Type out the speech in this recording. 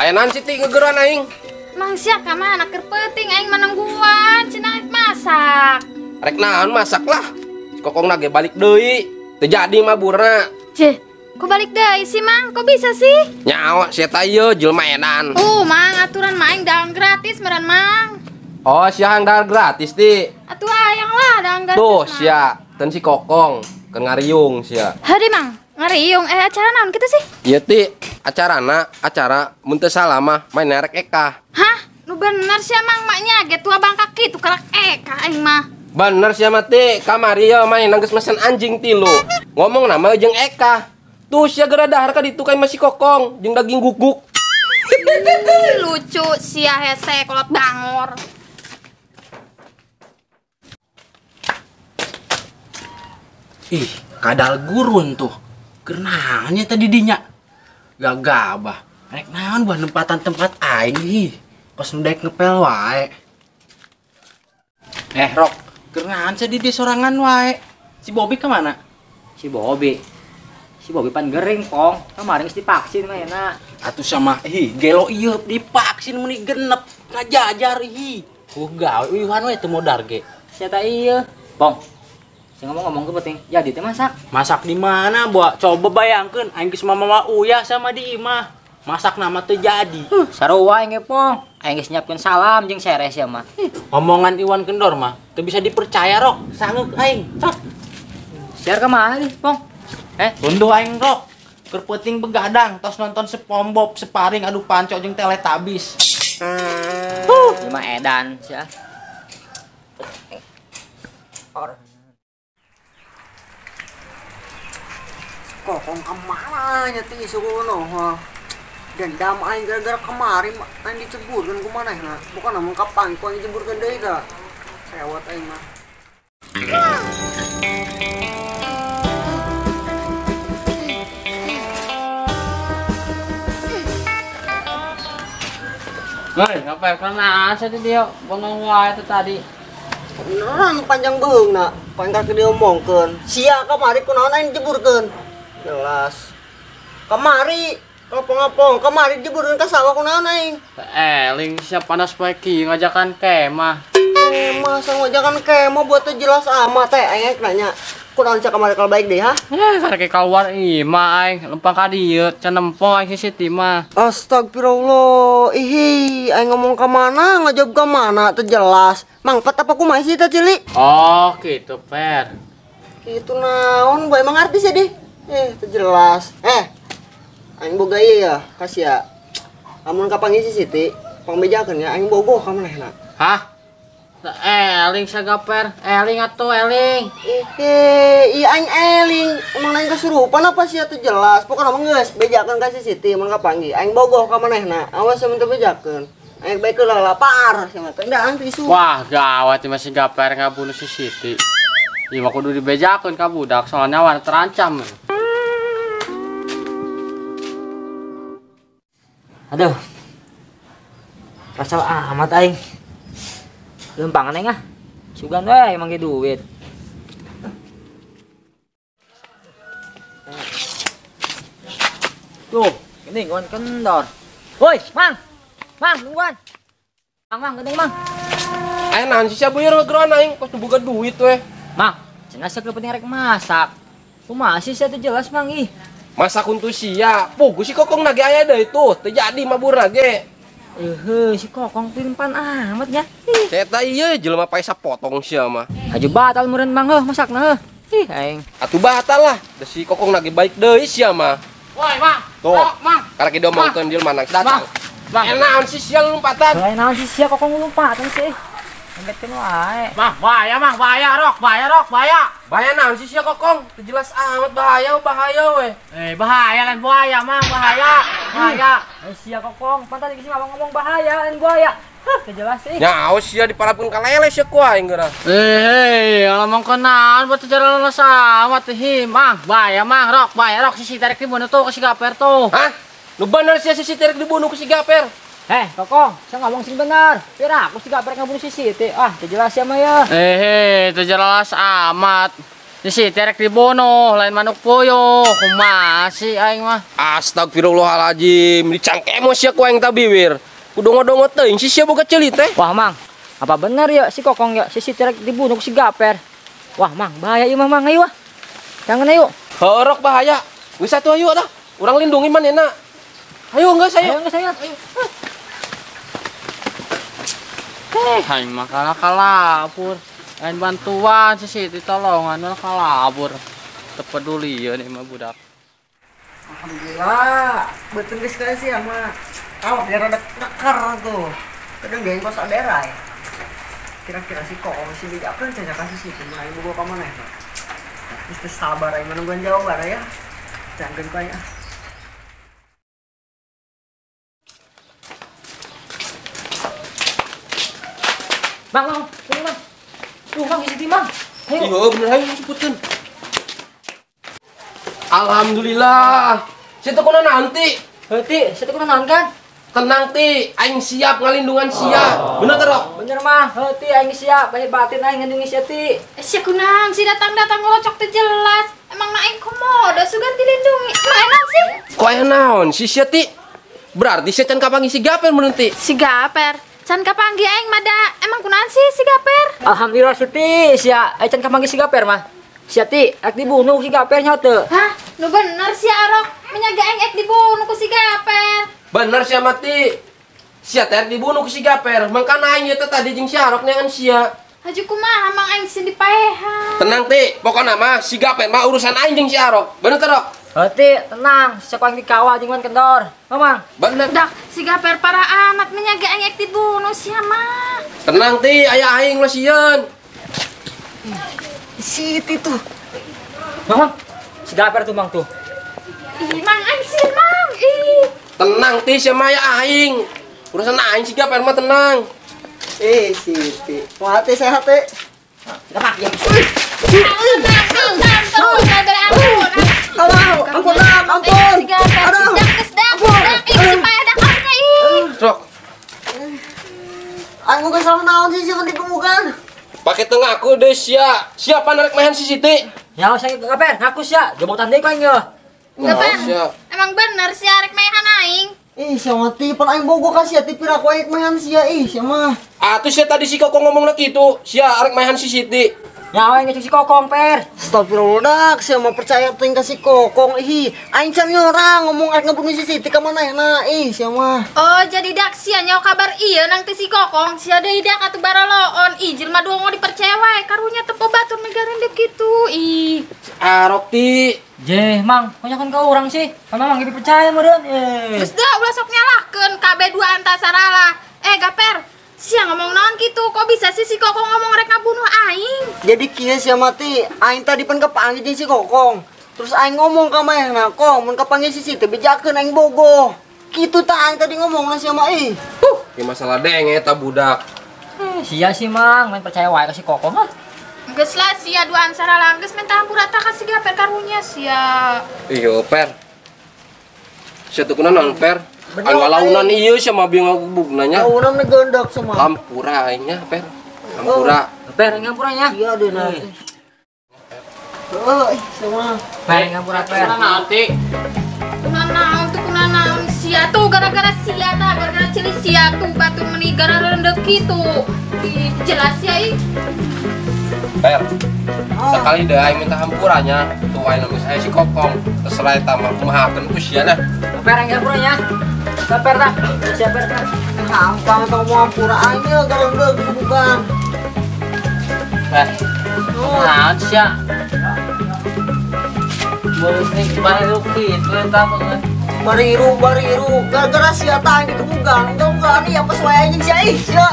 Aya naon sih ti ngegeroan aing? Mang sia ka mana keur peuting aing manungguan cenah masak. Rek naon masak lah. Kokong nage balik deui. Teu jadi maburna. Ceh, kok balik deui sih Mang? Kok bisa sih? Nyawa sia ta ieu jelema edan. Mang aturan mah aing dagang gratis meureun Mang. Oh, sia hang dahar gratis ti. Atuh hayang lah dagang gratis. Tuh sia, ten si Kokong keur ngariung sia. Hade Mang, ngariung acara naon kitu sih? Ieu ti acarana acara mun teu salah mah main rek Eka. Hah? Nu bener sia Mang maknya ge tua bangka kitu kalak Eka aing mah. Bener sia mah ti, kamari ye main geus mesen anjing tilu. Ngomong nama jeung Eka. Tuh sia geura dahar ka ditu ka imah si Kokong jeung daging guguk. Lucu sia hese kolot bangor. Ih, kadal gurun tuh. Kerenanya tadi dinya. Gagabah. Rek naon buah nempatan tempat aing ih. Kos ndek ngepel wae. Rok, kerenaan sih di sorangan wae. Si Bobby kemana? Si Bobby. Si Bobby pan gering, Pong. Kemarin geus divaksin mah enak. Atuh sama ih, gelo ieu divaksin meni genep ngajajar ih. Gawe uyuhan we teu modar ge. Sia ta ieu. Pong. Ngomong-ngomong ke penting, jadi teh masak. Masak di mana, Buah? Coba bayangkeun aing geus mama uyah sama di imah. Masak nama teu jadi. Sarua aing ge, Pong. Aing geus nyiapkeun salam jeung seres ya mah. Omongan Iwan Kendor mah teu bisa dipercaya, Rok. Sangeuk aing. Siar ka mana nih, Pong? Tunduh aing, Rok. Keur peuting begadang tos nonton SpongeBob separing adu panco jeung Teletubbies. Ieu mah edan sia. Kokong kemana nya ti suruh ha. Dendam aing gara-gara kemarin aing diceburkeun ku manehna. Bukan namun kapan ku aing diceburkeun deui ka. Sewot aing mah. Hei, ngapain kana asa di dia bengong wae teh tadi. Beneran panjang beungna, pangkar ke diomongkeun. Sia kamari kunaon aing diceburkeun. Jelas. Kemari, ngopong-ngopong, kemari jeburin ke sawah kunaon aing. Eling siap panas poe ki ngajakan kemah. Kemah sama ngajakan kemah buat teh jelas amat teh aing nanya. Kunaon sia kamari kalau baik deh ha? Karek keluar imah aing lempang ka dieu can nempo aing si Siti mah. Astagfirullah. Ihi, aing ngomong ka mana, ngajawab ka mana teh jelas. Mangpat apa kumaha sih teh cili? Oh, gitu, Per. Kitu naon, bae emang artis ya deh. Itu jelas. Aing boga ieu ya, kasih ya. Amun kapanggih si Siti, pangbejakeun ya aing bogoh ka manehna. Hah? Eling sagaper, eling atuh eling. Iya aing eling. Emang aing kesurupan apa sih atuh jelas. Pokona mah geus bejakeun ka si Siti mun kapanggih. Aing bogoh ka manehna. Awas mun teu bejakeun. Aing bae keur lapar sia mah teh ndang tisu. Wah, gawat masih gaper ngabunuh si Siti. Ieu mah kudu dibejakeun ka budak soalnya nyawa terancam. Aduh. Rasa amat aing. Lempangan aing ah. Sugan we emang ge duit. Tuh, ini ngon kendor. Woi, Mang. Mang, nungguan. Mang, Mang, gendeng, Mang. Aya naon sih sia beueur ngegeroan aing kos boga duit we. Mang, cenah sia penting rek masak. Kumaha sih sia teu jelas, Mang ih. Masak untuk sia, pugu si Kokong nage aya deui tuh, teu jadi maburna ge. Si Kokong pilimpan amat nya. Eta ieu jelema pae sapotong sia mah. Haju batal meureun Mang heuh masakna heuh. Ih aing. Atuh batal lah, da si Kokong nage baik deui sia mah. Woi, Mang. Tuh, Mang. Karek diomongkeun jelema nang datang. Mang, naon sih sia lompatan? Naon sih sia Kokong lompatan sih? Lembetkeun wae. Mang, bahaya Mang, bahaya Rok, bahaya Rok, bahaya. Bahaya naon sih sia Kokong? Teu jelas amat bahaya, bahaya we. Bahaya lain buaya Mang, bahaya. Bahaya. Sia Kokong, pan tadi si Mamang ngomong bahaya lain buaya. Hah, teu jelas sih. Nyaho sia diparapkeun ka lele sia ku aing geura. Ngomong kenaon buat sejarah leles amat ih, Mang, bahaya Mang, Rok, bahaya Rok, si Tarik dibunuh tuh ke si Gaper tuh. Hah? Nu bener sia si Tarik dibunuh ke si Gaper? Kokong, saya ngomong sing bener. Pira aku si Gaper ngabunuh si Siti. Ah, teu jelas ya mah ya. Teu jelas amat. Si Siti rek dibunuh, lain manuk puyuh. Kumaha sih aing mah? Astagfirullahaladzim, dicangkemo sia ku aing tabiwir. Kudu ngodongo teuing si sia boga ceuli teh. Wah, Mang. Apa bener ya si Kokong ya si Siti rek dibunuh ku si Gaper? Wah, Mang, bahaya ieu mah, Mang. Ayo ah. Jangan ayo. Horok bahaya. Geus atuh ayo dah. Urang lindungi manehna. Ayo geus ayo. Ayo geus ayo. Aing mah kalah kalabur. Lain bantuan si Siti tolongan malah kalabur. Teu peduli ieu nih mah budak. Alhamdulillah, betul geus sekali sih sama. Awak biar rada nekar tuh. Kadang geng kos daerah ya. Kira-kira si Kokong si bejakeun cenah ka si Siti mah aing bogo ka manehna. Geus teu sabar aing nungguan jawaban ya. Jangkeun ku aing ah. Mang, Mang, sini Mang. Tuh, Mang, si Siti, Mang. Ayo. Iya, bener ayo sebutkeun. Alhamdulillah. Situ kuna nanti. Heuti, situ kuna naon kan? Tenang ti, aing siap ngalindungan sia. Bener teh, Rok? Bener mah, heuti aing siap, lahir batin aing ngandungi sia ti. Sia kunaon sih datang-datang ngocok teu jelas. Emang na aing komodo sugan dilindungi. Emang enak sih? Kok aya naon si sia ti? Berarti sia can kapanggih si Gaper mun ti. Si Gaper. Can kapanggih aing mah da. Emang kunaon sih si Gaper? Alhamdulillah Siti, sia aing can kapanggih si Gaper mah. Sia ti, rek dibunuh si Gaper nya teu. Hah? Nu bener si Arok, menyaga aing ek dibunuh ku si Gaper. Bener sia mati. Sia teh dibunuh ku si Gaper. Mangkana aing ieu teh tadi jeung si Arok neangan sia. Haju kumaha mang aing sieun dipaehan. Tenang ti, pokona mah si Gaper mah urusan aing jeung si Arok. Bener teh, Rok? Heuti, tenang, sia ku aing dikawal jeung man kendor. Mamang. Bener. Dak, si Gaper para amat menyaga aing ek dibunuh sia mah. Tenang ti, aya aing ulah sieun. Siti tuh. Mang, Mang. Si Gaper tuh, Mang tuh. Ih, Mang aing sieun, Mang. Ih. Tenang ti, sia mah aya aing. Urusan aing si Gaper mah tenang. Eh, Siti. Wah, teh sehat teh. Kenapa? Ya. Aduh, ampun, ampun. Aduh. Rok. Aing geus salah naon sih sieun dikemukan. Pakai tengah aku deh sia. Siapa narik mahan si Siti? Ya, saya Gaper, ngaku sia. Jobotan deui ku aing ye. Gaper. Emang bener sia rek maehan aing. Ih, sia mah ti pan aing bogo ka sia ti pira ku aing maehan sia ih sia mah. Atuh sia tadi si Kokong ngomongna kitu, sia arek maehan si Siti. Ya aing ngecek si Kokong, Per. Astagfirullah, sia mah percaya teuing ka si Kokong ih. Aing can nyorang ngomong arek ngebunuh si Siti ka manehna ih sia mah. Oh, jadi dak sia nyaho kabar ieu nang teh si Kokong, sia deui dak atuh baraloon. Ih, jelema dua mau dipercaya wae, karunya tepo batur migarendek kitu. Ih. Arok ti. Jeh, Mang, konyakan ka urang sih. Kan Mamang ge dipercaya meureun. Geus da ulah sok nyalahkeun KB dua antasarala. Eh, Gaper, sia ngomong naon kitu? Kok bisa sih si Kokong ngomong rek ngabunuh aing? Jadi kieu sia mah ti, aing tadi pan kapanggih jeung si Kokong. Terus aing ngomong ka manehna, "Kong, mun kapanggih si Siti bejakeun aing bogoh." Kitu tah aing tadi ngomongna sia mah ih. Ieu masalah denge eta budak. Sia sih, Mang, main percaya wae ka si Kokong ah. Geus lah sia dua ansarala geus minta hampura tah ka si Gaper karunya sia. Iyo, Per. Sia teu kunaon, Per? Aing walaunan ieu sia mah bieu ngagubugna nya. Launan mah gondok semua. Hampura aing nya, Per. Hampura. Per, aing hampura nya. Iya deh nah. Oh, semua. Per, aing hampura, Per. Nanti. Kunanaon tuh kunanaon sia tuh gara-gara sia tah, gara-gara cili sia tuh batur meni gara rendek kitu. Ih, jelas sia ih. Per, sekali deh aing minta hampuranya, tuh aing geus aya si Kokong, terserah eta mah kumaha ku sia nah. Per, aing hampuranya. Per tah, sia Per tah. Gampang tong mau hampura aing ye garendek bukan. Per. Naon sia? Boleh nih baru kitu eta mah. Bariru, gara-gara sia tah aing dikebugan. Enggak-enggak nih apa suai anjing sia ih, sia.